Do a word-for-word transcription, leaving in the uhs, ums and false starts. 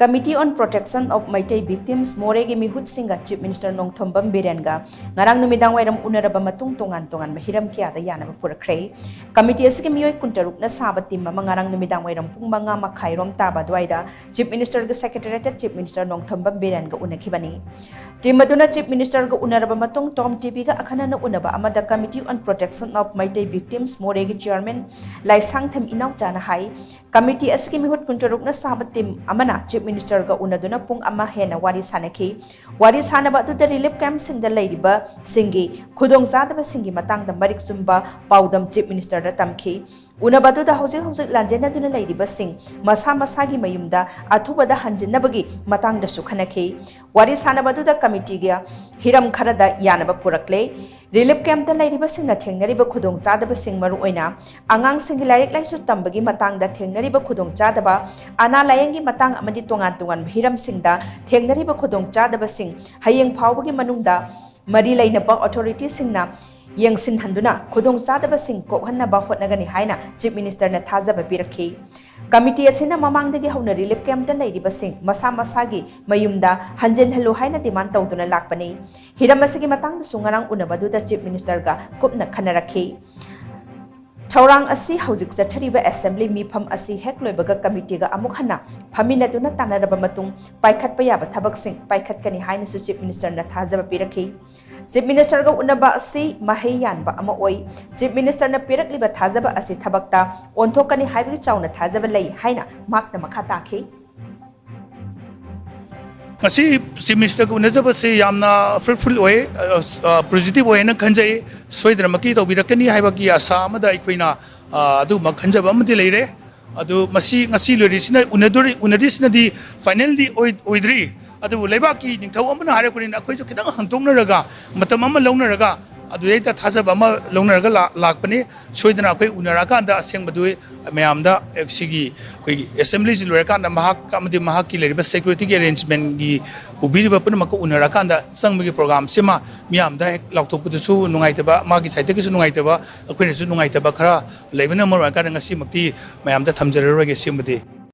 Committee on Protection of Meitei Victims, ꯃꯣꯔꯦꯒꯤ ꯃꯤꯍꯨꯠꯁꯤꯡꯒ Chief Minister Nongthombam ꯕꯤꯔꯦꯟꯒ ꯉꯔꯥꯡ ꯅꯨꯃꯤꯗꯥꯡ ꯋꯥꯏꯔꯝ ꯎꯅꯔꯕ ꯃꯇꯨꯡ ꯇꯣꯉꯥꯟ ꯇꯣꯉꯥꯟꯕ ꯍꯤꯔꯝ ꯀꯌꯥꯗ ꯌꯥꯅꯕ ꯄꯨꯔꯛꯈ꯭ꯔꯦ꯫ Committee ꯑꯁꯤꯒꯤ ꯃꯤꯑꯣꯏ ꯀꯨꯟꯇꯔꯨꯛꯅ ꯁꯥꯕ team ꯑꯃ ꯉꯔꯥꯡ ꯅꯨꯃꯤꯗꯥꯡ ꯋꯥꯏꯔꯝ ꯄꯨꯡ ꯃꯉꯥ ꯃꯈꯥꯏꯔꯣꯝ ꯇꯥꯕ ꯑꯗꯨꯋꯥꯏꯗ Chief Ministerꯒꯤ Secretariatꯇ Chief Minister Nongthombam ꯕꯤꯔꯦꯟꯒ ꯎꯅꯈꯤꯕꯅꯤ꯫ Team ꯑꯗꯨꯅ Chief Ministerꯒ ꯎꯅꯔꯕ ꯃꯇꯨꯡ Tom TVꯒ ꯑꯈꯟꯅꯅ ꯎꯅꯕ ꯑꯃꯗ Committee on Protection of Meitei Victims ꯃꯣꯔꯦꯒꯤ Chairman ꯂꯥꯏꯁꯥꯡꯊꯦꯝ ꯏꯅꯥꯎꯆꯥꯅ ꯍꯥꯏ, Committee ꯑꯁꯤꯒꯤ ꯃꯤꯍꯨꯠ ꯀꯨꯟꯇꯔꯨꯛꯅ ꯁꯥꯕ team ꯑꯃꯅ Chief Ministerꯒ ꯎꯅꯗꯨꯅ ꯄꯨꯡ ꯑꯃ ꯍꯦꯟꯅ ꯋꯥꯔꯤ ꯁꯥꯅꯈꯤ꯫ ꯋꯥꯔꯤ ꯁꯥꯅꯕ ꯑꯗꯨꯗ relief campꯁꯤꯡꯗ ꯂꯩꯔꯤꯕꯁꯤꯡꯒꯤ ꯈꯨꯗꯣꯡꯆꯥꯗꯕꯁꯤꯡꯒꯤ ꯃꯇꯥꯡꯗ ꯃꯔꯤꯛ ꯆꯨꯝꯕ ꯄꯥꯎꯗꯝ Chief Ministerꯗ ꯇꯝꯈꯤ꯫ ꯎꯅꯕ ꯑꯗꯨꯗ ꯍꯧꯖꯤꯛ ꯍꯧꯖꯤꯛ ꯂꯥꯟꯖꯦꯟꯅꯗꯨꯅ ꯂꯩꯔꯤꯕꯁꯤꯡ ꯃꯁꯥ ꯃꯁꯥꯒꯤ ꯃꯌꯨꯝꯗ ꯑꯊꯨꯕꯗ ꯍꯟꯖꯤꯟꯅꯕꯒꯤ ꯃꯇꯥꯡꯗꯁꯨ ꯈꯟꯅꯈꯤ꯫ ꯋꯥꯔꯤ ꯁꯥꯅꯕ ꯑꯗꯨꯗ committeeꯒꯤ ꯍꯤꯔꯝ ꯈꯔꯗ ꯌꯥꯅꯕ ꯄꯨꯔꯛꯂꯦ꯫ Relief campꯇ ꯂꯩꯔꯤꯕꯁꯤꯡꯅ ꯊꯦꯡꯅꯔꯤꯕ ꯈꯨꯗꯣꯡꯆꯥꯗꯕꯁꯤꯡ, ꯃꯔꯨꯑꯣꯏꯅ ꯑꯉꯥꯡꯁꯤꯡꯒꯤ ꯂꯥꯏꯔꯤꯛ ꯂꯥꯏꯁꯨ ꯇꯝꯕꯒꯤ ꯃꯇꯥꯡꯗ ꯊꯦꯡꯅꯔꯤꯕ ꯈꯨꯗꯣꯡꯆꯥꯗꯕ, ꯑꯅꯥ ꯂꯥꯌꯦꯡꯒꯤ ꯃꯇꯥꯡ ꯑꯃꯗꯤ ꯇꯣꯉꯥꯟ ꯇꯣꯉꯥꯟꯕ ꯍꯤꯔꯝꯁꯤꯡꯗ ꯊꯦꯡꯅꯔꯤꯕ ꯈꯨꯗꯣꯡꯆꯥꯗꯕꯁꯤꯡ ꯍꯌꯦꯡ ꯐꯥꯎꯕꯒꯤ ꯃꯅꯨꯡꯗ ꯃꯔꯤ ꯂꯩꯅꯕ authorityꯁꯤꯡꯅ ꯌꯦꯡꯁꯤꯟꯍꯟꯗꯨꯅ ꯈꯨꯗꯣꯡꯆꯥꯗꯕꯁꯤꯡ ꯀꯣꯛꯍꯟꯅꯕ ꯍꯣꯠꯅꯒꯅꯤ ꯍꯥꯏꯅ Chief Ministerꯅ ꯊꯥꯖꯕ ꯄꯤꯔꯛꯈꯤ꯫ Committee ꯑꯁꯤꯅ ꯃꯃꯥꯡꯗꯒꯤ ꯍꯧꯅ relief campꯇ ꯂꯩꯔꯤꯕꯁꯤꯡ ꯃꯁꯥ ꯃꯁꯥꯒꯤ ꯃꯌꯨꯝꯗ ꯍꯟꯖꯤꯜꯍꯜꯂꯨ ꯍꯥꯏꯅ demand ꯇꯧꯗꯨꯅ ꯂꯥꯛꯄꯅꯤ꯫ ꯍꯤꯔꯝ ꯑꯁꯤꯒꯤ ꯃꯇꯥꯡꯗꯁꯨ ꯉꯔꯥꯡ ꯎꯅꯕꯗꯨꯗ Chief Ministerꯒ ꯀꯨꯞꯅ ꯈꯟꯅꯔꯛꯈꯤ꯫ ꯊꯧꯔꯥꯡ ꯑꯁꯤ ꯍꯧꯖꯤꯛ ꯆꯠꯊꯔꯤꯕ Assembly ꯃꯤꯐꯝ ꯑꯁꯤ ꯍꯦꯛ ꯂꯣꯏꯕꯒ committeeꯒ ꯑꯃꯨꯛ ꯍꯟꯅ ꯐꯝꯃꯤꯟꯅꯗꯨꯅ ꯇꯥꯟꯅꯔꯕ ꯃꯇꯨꯡ ꯄꯥꯏꯈꯠꯄ ꯌꯥꯕ ꯊꯕꯛꯁꯤꯡ ꯄꯥꯏꯈꯠꯀꯅꯤ ꯍꯥꯏꯅꯁꯨ Chief Ministerꯅ ꯊꯥꯖꯕ ꯄꯤꯔꯛꯈꯤ꯫ Chief Ministerꯒ ꯎꯅꯕ ꯑꯁꯤ ꯃꯍꯩ ꯌꯥꯟꯕ ꯑꯃ ꯑꯣꯏ꯫ Chief Ministerꯅ ꯄꯤꯔꯛꯂꯤꯕ ꯊꯥꯖꯕ ꯑꯁꯤ ꯊꯕꯛꯇ ꯑꯣꯟꯊꯣꯛꯀꯅꯤ ꯍꯥꯏꯕꯒꯤ ꯆꯥꯎꯅ ꯊꯥꯖꯕ ꯂꯩ ꯍꯥꯏꯅ ꯃꯍꯥꯛꯅ ꯃꯈꯥ ꯇꯥꯈꯤ꯫ ꯉꯁꯤ Chief Ministerꯒ ꯎꯅꯖꯕꯁꯤ ꯌꯥꯝꯅ fruitful ꯑꯣꯏ꯫ ꯑ, positive ꯑꯣꯏ ꯍꯥꯏꯅ ꯈꯟꯖꯩ꯫ ꯁꯣꯏꯗꯅꯃꯛꯀꯤ ꯇꯧꯕꯤꯔꯛꯀꯅꯤ ꯍꯥꯏꯕꯒꯤ ꯑꯁꯥ ꯑꯃꯗ ꯑꯩꯈꯣꯏꯅ, ꯑ, ꯑꯗꯨꯒꯨꯝꯕ ꯈꯟꯖꯕ ꯑꯃꯗꯤ ꯂꯩꯔꯦ꯫ ꯑꯗꯨ ꯃꯁꯤ ꯉꯁꯤ ꯂꯣꯏꯔꯤꯁꯤꯅ, ꯎꯅꯗꯣꯔꯤ, ꯎꯅꯔꯤꯁꯤꯅꯗꯤ finalꯗꯤ ꯑꯣꯏ-, ꯑꯣꯏꯗ꯭ꯔꯤ꯫ ꯑꯗꯨꯕꯨ ꯂꯩꯕꯥꯛꯀꯤ ꯅꯤꯡꯊꯧ ꯑꯃꯅ ꯍꯥꯏꯔꯛꯄꯅꯤꯅ ꯑꯩꯈꯣꯏꯁꯨ ꯈꯤꯇꯪ ꯍꯟꯇꯣꯛꯅꯔꯒ, ꯃꯇꯝ ꯑꯃ ꯂꯧꯅꯔꯒ, ꯑꯗꯨꯗꯩꯗ ꯊꯥꯖꯕ ꯑꯃ ꯂꯧꯅꯔꯒ ꯂꯥ-, ꯂꯥꯛꯄꯅꯤ꯫ ꯁꯣꯏꯗꯅ ꯑꯩꯈꯣꯏ ꯎꯅꯔꯛꯑꯀꯥꯟꯗ ꯑꯁꯦꯡꯕꯗꯨ ꯃꯌꯥꯝꯗ, ꯑꯦ, ꯁꯤꯒꯤ ꯑꯩꯈꯣꯏꯒꯤ Assemblyꯁꯤ ꯂꯣꯏꯔꯀꯥꯟꯗ ꯃꯍꯥꯛ ꯑꯃꯗꯤ ꯃꯍꯥꯛꯀꯤ ꯂꯩꯔꯤꯕ securityꯒꯤ arrangementꯒꯤ ꯄꯨꯕꯤꯔꯤꯕ ꯄꯨꯝꯅꯃꯛꯀ ꯎꯅꯔꯀꯥꯟꯗ ꯆꯪꯕꯒꯤ programꯁꯤꯃ ꯃꯤꯌꯥꯝꯗ ꯍꯦꯛ ꯂꯥꯎꯊꯣꯛꯄꯗꯨꯁꯨ ꯅꯨꯡꯉꯥꯏꯇꯕ, ꯃꯥꯒꯤ sideꯇꯒꯤꯁꯨ ꯅꯨꯡꯉꯥꯏꯇꯕ, ꯑꯩꯈꯣꯏꯅꯁꯨ ꯅꯨꯡꯉꯥꯏꯇꯕ ꯈꯔ ꯂꯩꯕꯅ ꯃꯔꯝ ꯑꯣꯏꯔꯀꯥꯟꯗ ꯉꯁꯤꯃꯛꯇꯤ ꯃꯌꯥꯝꯗ ꯊꯝꯖꯔꯔꯣꯏꯒꯦ ꯁꯤꯃꯗꯤ꯫